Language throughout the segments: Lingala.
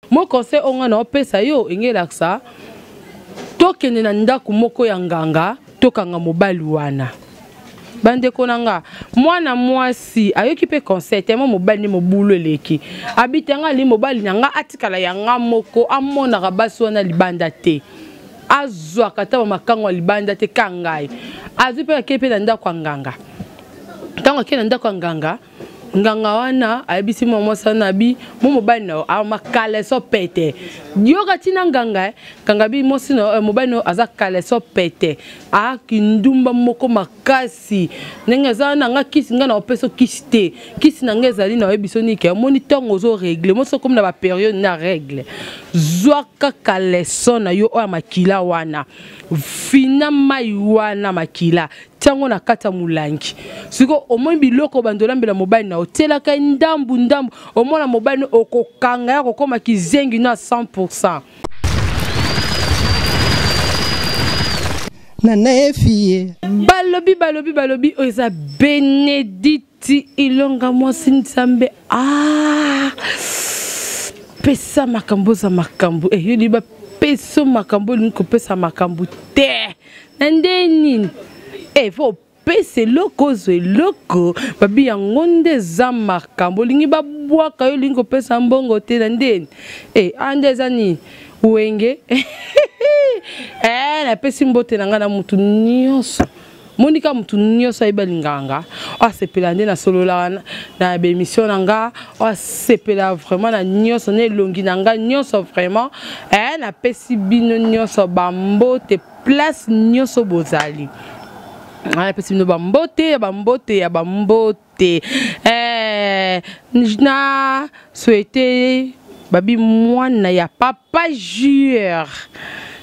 Mo conseil oyo ngai naopesa yo enge elakisa tokende na ndako moko ya nganga tokanga mobali wana. Bandeko na nga, mwana mwasi ayoki mpe conseil te, mwa mobali nde mobulu eleki. Abite nga ali mobali na nga atikala ya nga moko, amonaka basi wana libanda te. Azwaka ata bamakango ya libanda te ka ngai. Azwi mpe akei mpe na ndako ya nganga. Ntango akei na ndako ya nganga, nganga wana ayebisi mwa mwasi wana abi mo mobali na yo awa kaleso pete yoka ntina nganga eh. Nganga bi mwasi na eh, mobali na yo aza kaleso pete akindumba moko makasi ndenge eza wana nga kisi nga na opesa kisi te kisi na nga ezali na oyebi so nike omoni ntango ozo regle mosi okomi na baperiode na regle zwaka kaleso na yo oyo ya makila wana fina mai wana makila tia yango na kati ya molangi sikoyo omoni biloko obanda olambela mobali na otielaka ye ndambu ndambu omona mobali no okokanga ya kokoma kizengi no ya 100 pourcent. Nana efie. Balobi balobi balobi oyo eza Benedicte Ilonga mwasi Nzambe ah pesa makambo oza makambo eh, yo liba peso makambo olingi kopesa makambo te na nde nini eh, fo opesa eloko ozwa eloko babi yango nde eza makambo olingi babwaka yo olingi kopesa mbongo te na ndeni eh, awa nde eza nini wenge eh, napesi mbote na ngai na motu nyonso monika motu nyonso ayebi alingaka nga oyo asepela nde nasololaka na baémission na nga oyo asepela vraiment na nyonso na elongi na nga nyonso vraiment eh, napesi bino nyonso bambote place nyonso bozali napesi bino bambote ya bambote ya bambote eh, na souhaite babi mwana ya papa jure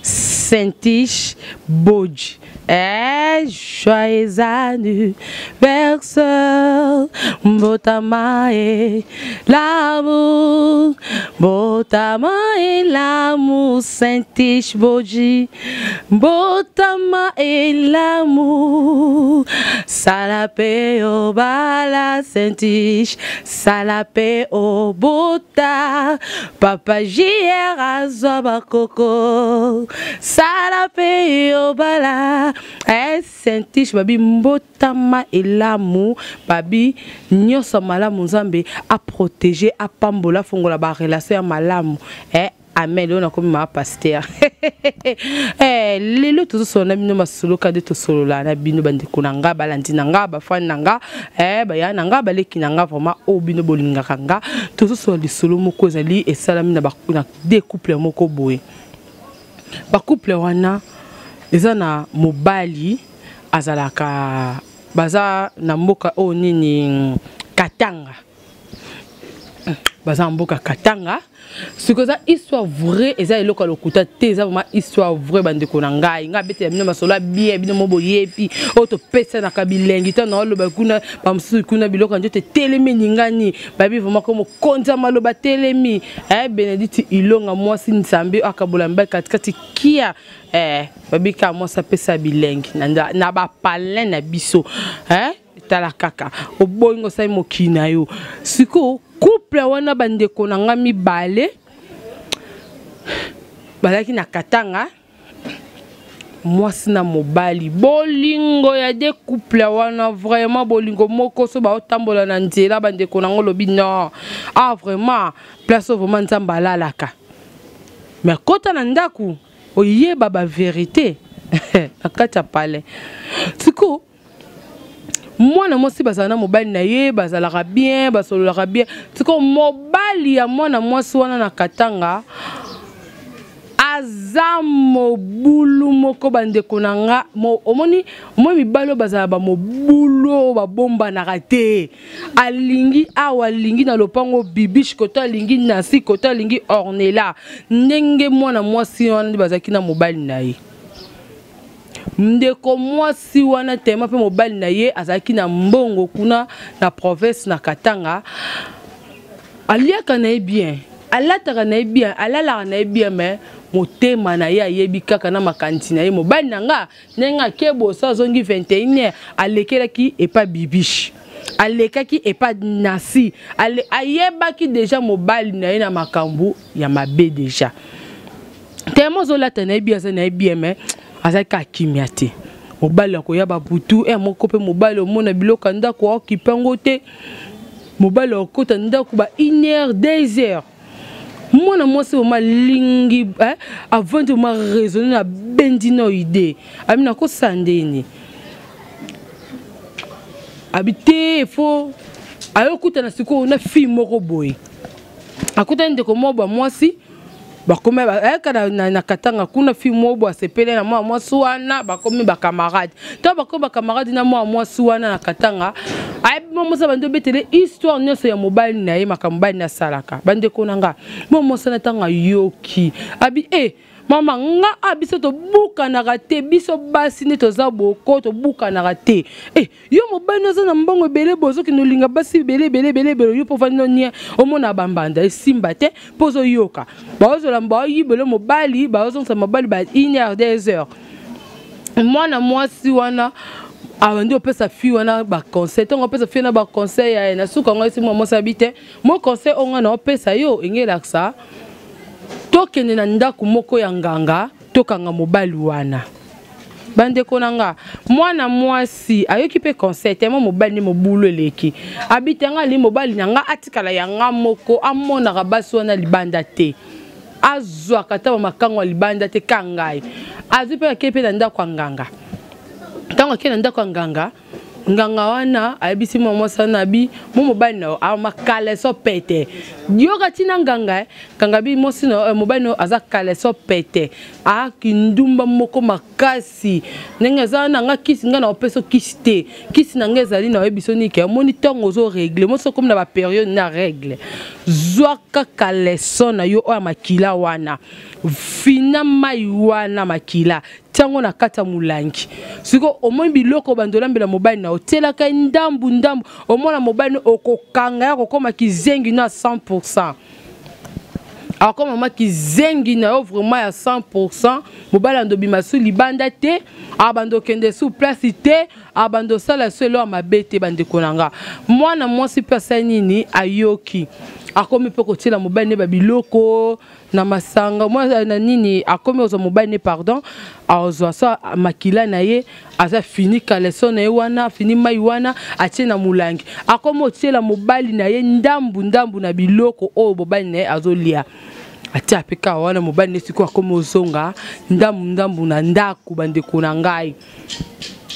Saintiche Bodji eh, joyeux anniversaire mbotama e l'amour mbotama e l'amour Saintiche Bodji mbotama e l'amour sala pe obala Saintiche sala pe obota papa JR azwa bakoko sala pe obala eh, Saintiche babi mbotama elamu babi nyonso malamu Nzambe a protéger apambola afongola ba relation ya malamu eh, amen lelo nakomi maa pasteur eh, lelo tozosolola na bino masolo kade tosolola na bino bandeko na nga balandi na nga bafani na nga eh, baya na nga baleki na nga vraiment oyo bino bolingaka nga tozosolola lisolo moko ezali esalami na, na deux couple moko boye bacouple wana eza na mobali azalaka baza na mboka oyo nini Katanga baza na mboka Katanga sikoyo eza histoire vraie eza eloko ya lokuta te eza vraiment histoire vraie bandeko na ngai ngai abetela bino masolo ya bien bino mo boyebi oyo topesanaka bilengi ntango naoloba kuna bamosusu kuna biloko ya nzoto etelemi eningani bayebi vraiment ko mokonzi ya maloba telemi eh, Benedicte Ilonga mwasi Nzambe oyo akabola mibali katikati kia eh, babika mwasi apesa bilengi na, na bapalin na biso eh? Tala kaka oboyi ngo osali mokili na yo sikoyo couple wana bandeko na nga mibale bazalaki na Katanga mwasi na mobali bolingo ya de couple wana vraiment bolingo moko so baotambola na nzela bandeko na ngo lobi non ah vraiment place oyo vraiment Nzambe alalaka mais kota na ndako oyeba ba verité na kati ya palais sikoyo mwana mwasi bazala na mobali na ye bazalaka bien basololaka bien sikoyo mobali ya mwana mwasi wana na Katanga aza mobulu moko bandeko na nga omoni omoni mibali oyo bazala bamobulu oyo babombanaka te alingi awa alingi na lopango bibiche koto alingi nasi koto alingi ornela ndenge mwana mwasi wana nde bazalaki na mobali na ye ndeko mwasi wana tema mpe mobali na ye azalaki na mbongo kuna na province na Katanga aliaka na ye bien alataka na ye bien alalaka na ye bien mais motema na ye ayebi kaka na makanisi na ye mobali na nga ndenge ake boso azongi 21 heures alekelaki epa bibiche. Alekaki epa Nasi, ayebaki deja mobali na ye na makambo ya mabe deja. Tellement ozolata na ye bien, aza na ye bien, mais azalaki kaka kimia te. Mobali akoya babutu e moko mpe mobali omona biloko ya ndako aokipe yango te. Mobali akota ndako ba 1 heure, 2 heures. Mwana mwasi oma alingi eh, avandi oma raisonne na bendi na idée abi nakosala ndeni abi te fo ayokutana sikoyo na fille moko boye, akutani ndeko moko bwa mwasi, bakomi ayaka na Katanga kuna. Fille moko boye asepele na mwana mwasi wana, bakomi bacamarade. To bakomi bacamarade na mwana mwasi wana na Katanga, ayebi mwa mwasi, bandi obetele histoire nyonso ya mobali na ye, makambo mobali na asalaka. Bandeko na nga, mwa mwasi wana ntango ayoki, abi e mama nga a biso tobukanaka te, biso basi nde toza boko tobukanaka te. E yo mobali oza na mbongo ebele, bozokende olinga basi ebele ebele ebele ebele, yo mpo ovandi no nie omona bambanda esimba te, mpo ozoyoka baozola baoyibele mobali, baozongisa mobali ba 1 heure, 2 heures. Mwana mwasi wana abandi opesa fille wana baconseil. Ntango opesa fille wana baconseil ya na suka yango, esi mwa mwasi abi te, mo conseil oyo ngai na opesa yo engelakisa tokende na ndako moko ya nganga, tokanga mobali wana. Bandeko na nga, mwana mwasi ayoki mpe conseil te, mo mobali nde mobulu eleki, abi te, nga ali mobali na nga atikala ya nga moko, amonaka basi wana libanda te, azwaka ata bamakango ya libanda te, ka ngai. Azwi mpe akei mpe na ndako ya nganga. Ntango akei na ndako ya nganga, nganga wana ayebisi mwa mwasi wana, abi mo mobali na yo amakaleso pete. Yoka ntina nganga, nganga bi mwasi na mobali na yo aza kaleso pete, akindumba moko makasi ndenge eza wana. Nga kisi nga na opesa kisi te, kisi na nga ezali na oyebi so nike omoni ntango ozoregle mosi okomi na baperiode na règle, zwaka kaleso na yo oyo ya makila wana, fina mai wana makila, tiango na kati ya molangi. Sikoyo omoni biloko bando olambela mobali na otielaka ye ndambu ndambu, omona mobali no okokanga ya kokóma kizengi no ya 100, akoma ma kizengi na yo vraiment ya 100. Mobali ando obima su libanda te, abanda okende su place te, abanda osala su eloko ya mabe te. Bandeko na nga, mwana mwasi mpe asali nini? Ayoki, akomi mpe kotiela mobali ne babiloko na masanga mwa na nini, akomi kozwa mobali ne, pardon, azwa so makila na ye, aza fini caleçon na ye wana, fini mai wana, atie na molangi, akomi otiela mobali na ye ndambu ndambu na biloko oyo mobali na ye azolia, atia mpe kaka wana. Mobali ne sikoyo akomi ozonga ndambu ndambu na ndako. Bandeko na ngai,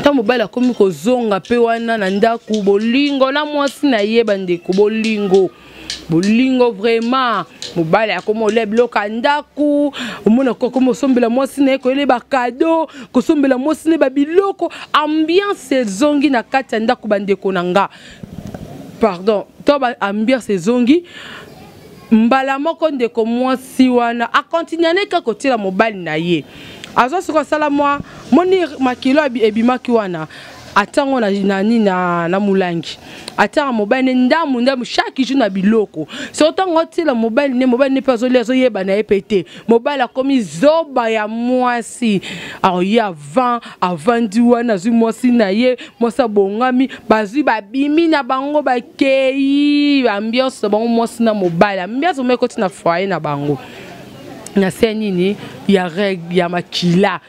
ntango mobali akomi kozonga mpe wana na ndako, bolingo na mwasi na ye, bandeko, bolingo, bolingo vraiment. Mobali akoma olia biloko ya ndako, omona akoma osombela mwasi na ye, koyele bacadeau, kosombela mwasi na ye babiloko, ambiance ezongi na kati ya ndako. Bandeko na nga, pardon, to ambiance ezongi mbala moko. Ndeko mwasi wana akontinue ne kaka kotiela mobali na ye, azwa sikoyo asala mwa moni makilo ebimaki wana, atiango na nini, na molangi, atiaka mobali ne ndambu ndambu chaque jour na biloko. Soko ntango atiela mobali ne, mobali ne mpe azolia, azoyeba na ye mpe te. Mobali akomi zoba ya mwasi, aoye avant avandi wana, azwi mwasi na ye, mwasi abongami, bazwi babimi na bango, bakei ambiance na bango, mwasi na mobali, ambiance moko ekoti na foyer na bango na se nini ya règle ya makila.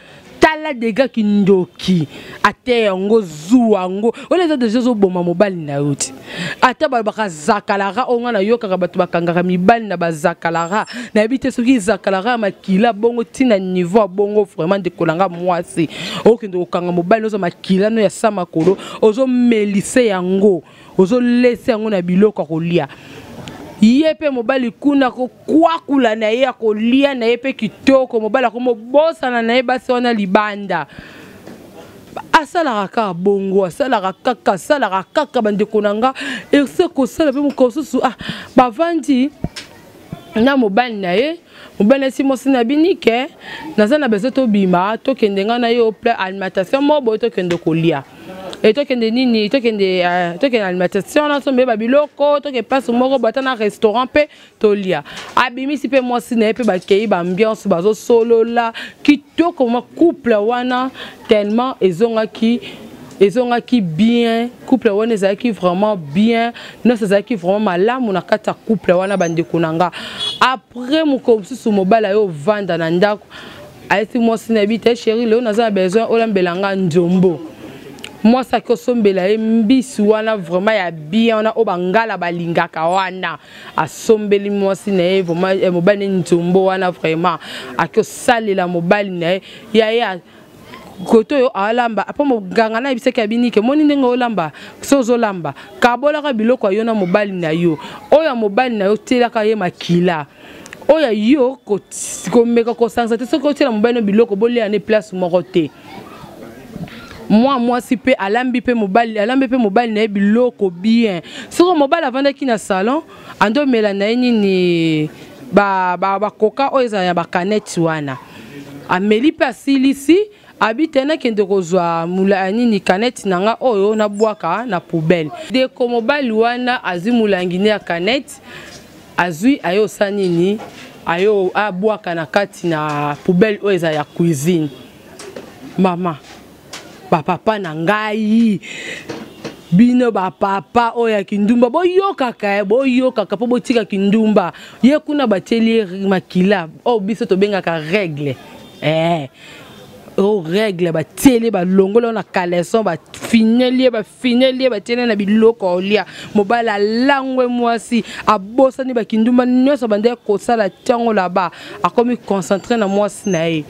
Tala dega kindoki, ate yango zuwa yango wana eza deja ozoboma mobali na yo ti. Ata balobaka zakalara oyo ngai nayokaka bato bakangaka mibali na bazakalara, nayebi te soki zakalara ya makila bongo ntina niveau ya bongo. Vraiment, ndeko na nga mwasi, okende kokanga mobali, ozwa makila no ya sa makolo, ozomelise yango, ozolesa yango na biloko ya kolia ye mpe mobali kuna kokwakula na ye, akolia na ye mpe kitoko. Mobali akomobosana na ye basi wana libanda, asalaka kaka bongo, asalaka kaka, asalaka kaka. Bandeko na nga, ese kosala mpe mokolo mosusu, ah, bavandi na mobali na ye, mobali nasi mwasi na bini ke naza na besoin tobima, tokende ngai na yo plein alimentation moko boye, tokende kolia e tokende nini, tokende tokende alimentation na sombe babiloko, toke place moko boye, ata na restaurant mpe tolia. Abimisi mpe mwasi na ye mpe bakei baambiance, bazosolola kitoko ma couple wana tellement ezongaki. Ezongaki bien, couple wana ezalaki vraiment bien, nyonso ezalaki vraiment malamu na kati ya couple wana, bandeko na nga. Après mokolo mosusu mobali aye ovanda na ndako, ayesi mwasi na yebi te, chéri, lelo naza na besoin olambela nga nzombo. Mwasi aki osombela ye mbisi wana vraiment ya bien wana oyo bangala balingaka wana. Asombeli mwasi na ye vraiment, eh, mobali ne nzombo wana vraiment aki osalela mobali na ye ya ye kote oyo alamba. Mpo monganga na yebisaki abinike, moni ndenge olamba, so ozolamba, kabolaka biloko ya yo na mobali na yo. Oyo ya mobali na yo, tielaka ye makila. Oyo yo komeka kosangisa te. Soki otiela mobali no biloko, bolia ne place moko te. Mwa mwasi mpe alambi mpe mobali alambi mpe mobali na ye biloko bien. Soki mobali avandaki na salon, andomela na ye nini, bakoka ba, ba oyo ezala ya bakaneti wana, ameli mpe asilisi, abi te nakende kozwa mula nini, canette na nga oyo nabwaka na poubelle. Ndeko mobali wana azwi molangi ne ya canette, azwi aye osala nini, aye abwaka na kati na poubelle oyo eza ya cuisine. Mama, bapapa na ngai, bino bapapa oyo ya kindumba, boyokaka, eh, boyokaka mpo botika kindumba. Ye kuna batieli ye makila oyo biso tobengaka règle, eh. Oyo règle batieli, balongoli oyo na caleçon, bafineli ye, bafineli ye, batieli na biloko olia. Mobali alangwe, mwasi abosani bakindumba nyonso bandeki kosala ntango laba, akomi concentré na mwasi na ye.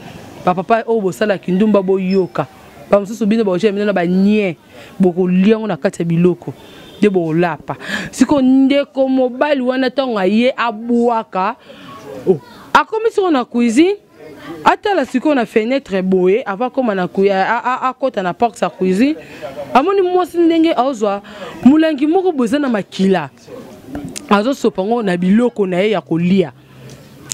Bapapa oyo bosala kindumba, boyoka. Bamosusu bino baotia bino na banie, bokolia yango na kati ya biloko nde bolapa. Sikoyo ndeko mobali wana, ntango aye abwaka, oh, akomi sikoyo na cuisine, atala sikoyo na fenêtre boye, avant akóma na akɔta na porte ya cuisine, amoni mwasi ndenge aozwa molangi moko boye eza na makila, azosopa yango na biloko na ye ya kolia.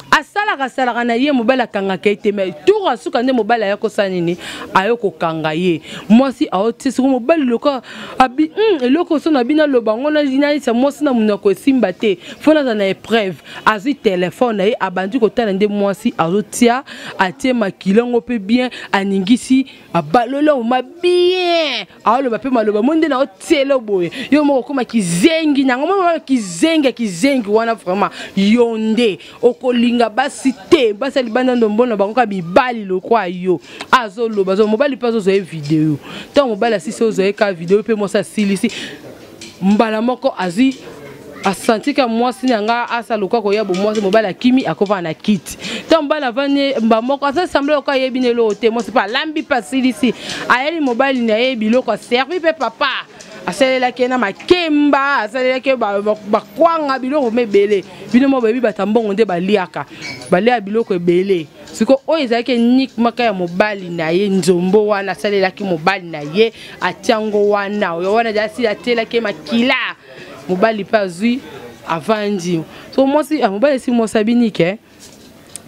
Asalaka salaka na ye, mobali akangaka ye te. Mais tour asuka nde mobali aya kosala nini? Ayo kokanga ye. Mwasi aotie siko mobali loka abi eloko so na bino aloba yango, nayisa mwasi na monoko esimba te, fo naza na épreuve. Azwi telefone na ye, abandi kotala nde mwasi azotia, atie makila yango mpe bien, aningisi, abaloli yango ma bien, aoloba mpe maloba mo nde na otiela boye, yo moko okóma kizengi nango mo kizengi ya kizengi wana. Vraiment, yo nde okolinga basi te, basi ya libanda ndombo na bango kaka mibali lokwa yo. Azoloba azo mobali mpe azozwa ye video. Ntango mobali asisi ozwa ye kaka video mpe mwasi asilisi, mbala moko azwi asantika mwasi na nga asala lokola koya bomwasi. Mobali akimi, akovanda na kiti. Ntango mobali avandi mba moko, aza semble lokola ayebi na eloko te. Mwasi mpe alambi mpe asilisi, ayeli mobali na ye biloko, aservi mpe papa, asalelaki ye na makemba, asalelaki ye bakwanga, biloko ma ebele. Bino mo boyebi, bato ya mbongo nde baliaka, baliaka biloko ebele. Sikoyo oyo ezalaki enike maka ya mobali na ye, nzombo wana asalelaki mobali na ye, atiango wana, oyo wana asili atielaki ye makila. Mobali mpe azwi, avandi. So mwasi, ah, mobali esi mwasi abinike,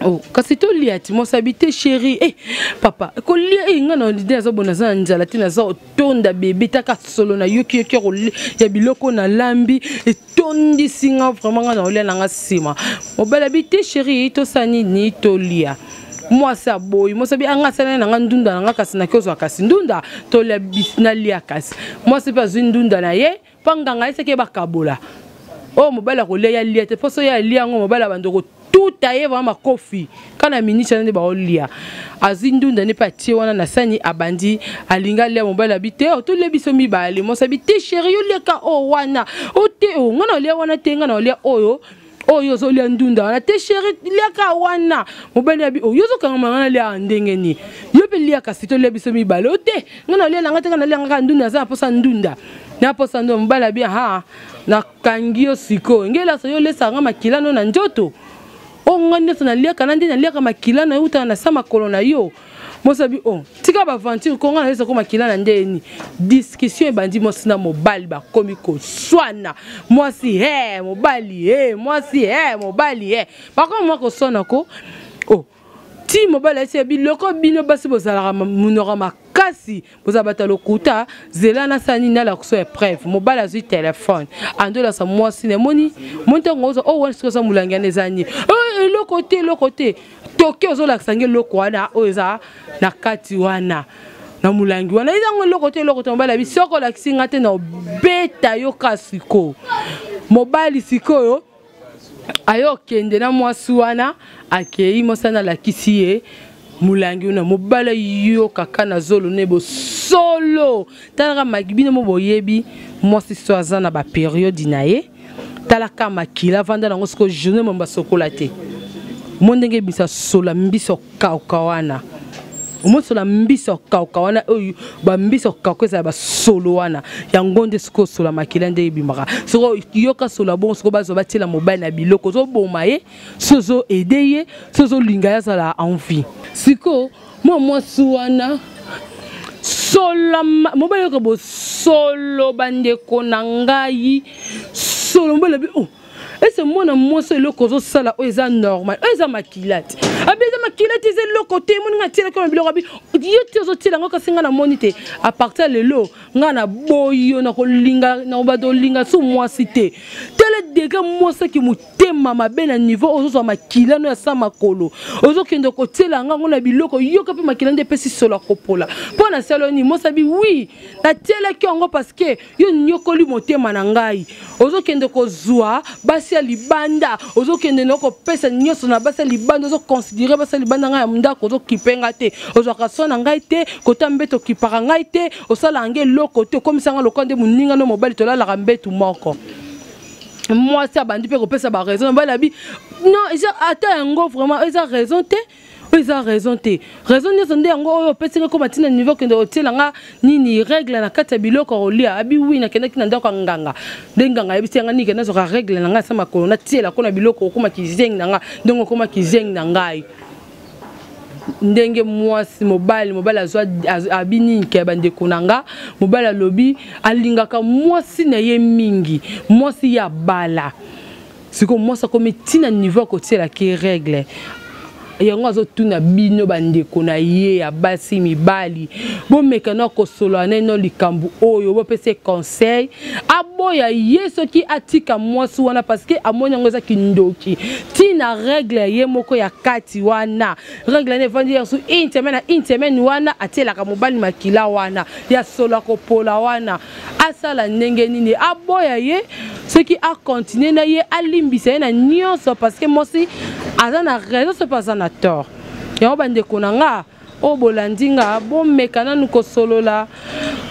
oh, kasi tolia ti. Mwasi abi te, chéri, eh, papa kolia, eh, nga na lide naza boye, naza na nzala te, naza otonda bebe taka solo nayoki yoki ya biloko nalambi etondisi nga vraiment, nga na olia na nga nsima. Mobali abi te, chéri, tosala nini, tolia. Mwasi aboyi. Mwasi abi anga asalani na nga ndunda na nga, kasi naki ozwa kasi ndunda tolia, nalia. Kasi mwasi mpe azwi ndunda na ye mpo nganga ayesaki ye bakabola. Oyo mobali akolia, ye alia te, mpo so ye alia yango, mobali abandi kotuta ye vraiment makofi. Kana miniti wana nde baolia. Azwi ndunda nde mpe atie wana na sani, abandi alingi alia. Mobali abi te, tolia biso mibale. Mwasi abi te, chéri, yo liaka oyo wana o te, o nga na olia wana te, nga na olia oyo. Oyo ozolia ndunda wana te, chéri, liaka wana. Mobali abi oyo ozokangama nga nalia ndenge nini? Yo mpe lia, kasi tolia biso mibale. O te, nga na olia nanga te, nga nalia ngaka ndunda, aza na mposa ndunda, na mposa ndunda. Mobali abi ha, nakangi yo sikoyo, ngelasa yo olesaka nga makila no na nzoto oyo nga nyonso naliaka na nde naliaka makila na yo utaka na sa makolo na yo. Mwasi abi o oh, tika baventure ko nga nayesa ko makila na ndeni. Discussion ebandi, mwasi na mobali bakomi koswana. Mwasi he, mobali he, mwasi he, mobali he, bakomi mwa koswana ko oh. Ti mobali ayesi ya biloko, bino basi bozalaka monoko makasi, bozala bato ya lokuta, zela nasala nini, nalakisa épreuve. Mobali azwi telefone, andolasa mwasi na emoni moni ntango oza oyo wana, soki oza molangi wana eza nini? Eloko te, eloko te. Toke ozolakisa nge eloko wana oyo eza na kati wana. Na molangi wana eza yango eloko te, eloko te. Mobali abi soki olakisi nga te na obeta yo ka sikoyo. Mobali sikoyo aye okende na mwasi wana, akei mwasi wana alakisi ye molangi wana. Mobali ayokaka na zolo ne bosolo. Talaka maki bino mo boyebi mwasi so aza na baperiode na ye, talaka makila avanda nango sikoyo journée momba sokola te. Mo ndenge ebimisa sola mbisi okauka wana, omosola mbisi okauka wana, oyo bambisi okauka ezala basolo wana, yango nde sikoyo sola makila nde ebimaka. Soko yoka sola bongo, sikoyo bazwa batiela mobali na biloko, ozoboma ye so ozo aide ye so ozolinga ye azala envie. Sikoyo mwa mwasi wana sola mobali yoka bosolo, bandeko na ngai, solo mobali abi oh ese mwana mwasi eloko ozosala oyo eza normal, oyo eza makila te. Abi eza makila te, eza eloko te. Emoni nga atielaki na biloko, abi yo te ozotiela yango, kasi nga namoni te. A partir lelo nga na boyi yo, nakolinga nakobanda olinga su mwasi te. Tala degre mwasi aki motema mabe na niveau ozozwa makila no ya sa makolo, ozokende kotiela yango yango na biloko, yoka mpe makila nde epesi solo ya kopola. Mpo na salo nini? Mwasi abi wi natielaki yango parce que yo nyokoli motema na ngai, ozokende kozwa basi ya libanda, ozokende na kopesa nyonso na basi ya libanda, ozoconsidere basi ya libanda, ngai ya ndako ozokipe ngai te, ozwaka so na ngai te, kota mbeto okipaka ngai te, osalaka ngai eloko te, okomisa ngai lokola nde moninga no mobali tolalaka mbetu moko. Mwasi abandi mpe kopesa baraison. Mobali abi non, eza ata yango vraiment eza raison te, oyo eza raison te. Raison nyonso nde yango oyo opesi nga koma ntina niveau okende otiela nga nini règle na kati ya biloko ya kolia. Abi wi nakendaki na ndako ya nganga, nde nganga ayebisi yanga nini, kende nazwaka règle na ngai asa makolo natiela ko na biloko, okoma kizengi na nga ndenge okoma kizengi na ngai. Ndenge mwasi mobali mobali azwa abi nini ke bandeko na nga, mobali alobi alingaka mwasi na ye mingi, mwasi ya bala. Sikoyo mwasi akomi ntina niveau ya kotielaki règle yango, azotuna bino bandeko na ye ya basi mibali, bomeka na kosolola neno likambo oyo, bopesa conseil aboya ye soki atika mwasi wana, parce que amoni yango eza kindoki. Ntina règle ye moko ya kati wana, règle wana evandi ya su une semaine na une semaine wana, atielaka mobali makila wana ya solo ya kopola wana. Asala ndenge nini? Aboya ye soki akontinue na ye, alimbisa ye na nyonso, parce que mwasi aza na raison soki aza na tort. Yango bandeko na nga oyo bolandi nga, bomeka nanu kosolola,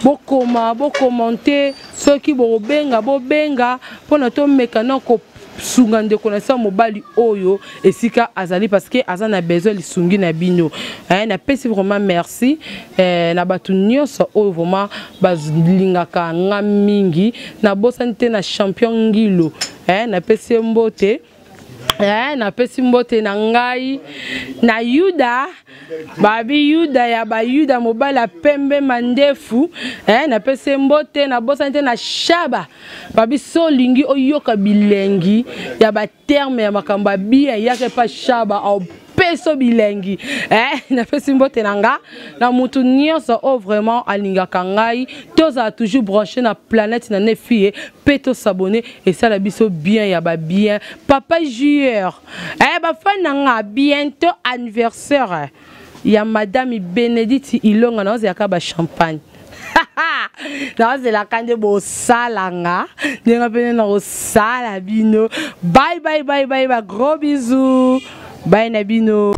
bokoma, bokomante, soki bokobenga bobenga, mpona tomeka na kosunga ndeko na sa mobali oyo esika azali, parce que aza na besoin lisungi na bino. Eh, napesi vraiment merci eh, na bato nyonso oyo vraiment balingaka nga mingi. Nabosani te na champion Ngilo, eh, napesi ye mbote. Eh, napesi mbote na ngai na Yuda, babi Yuda ya bayuda, mobali ya pembe mandefu, eh, napesi ye mbote. Nabosani te na Shaba, babi so olingi oyoka bilengi ya baterme ya makambo ya bien, yaka epa Shaba peso bilengi. Eh, napesi mbote na nga na mutu nyonso oyo vraiment alingaka ngai. Tozala toujours branché na planète na nefie mpe tosabone, esala biso bien ya babien. Papa Jure, eh, bafani na nga, bientôt anniversaire ya madame Bénédicte Ilonga, naozelaka bachampagne, naozelaka nde bosalanga ndenge mpene na kosala bino. Bye bye bye bye, ba gros bisous, bye na bino.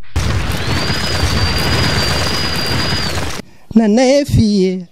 Nana efie.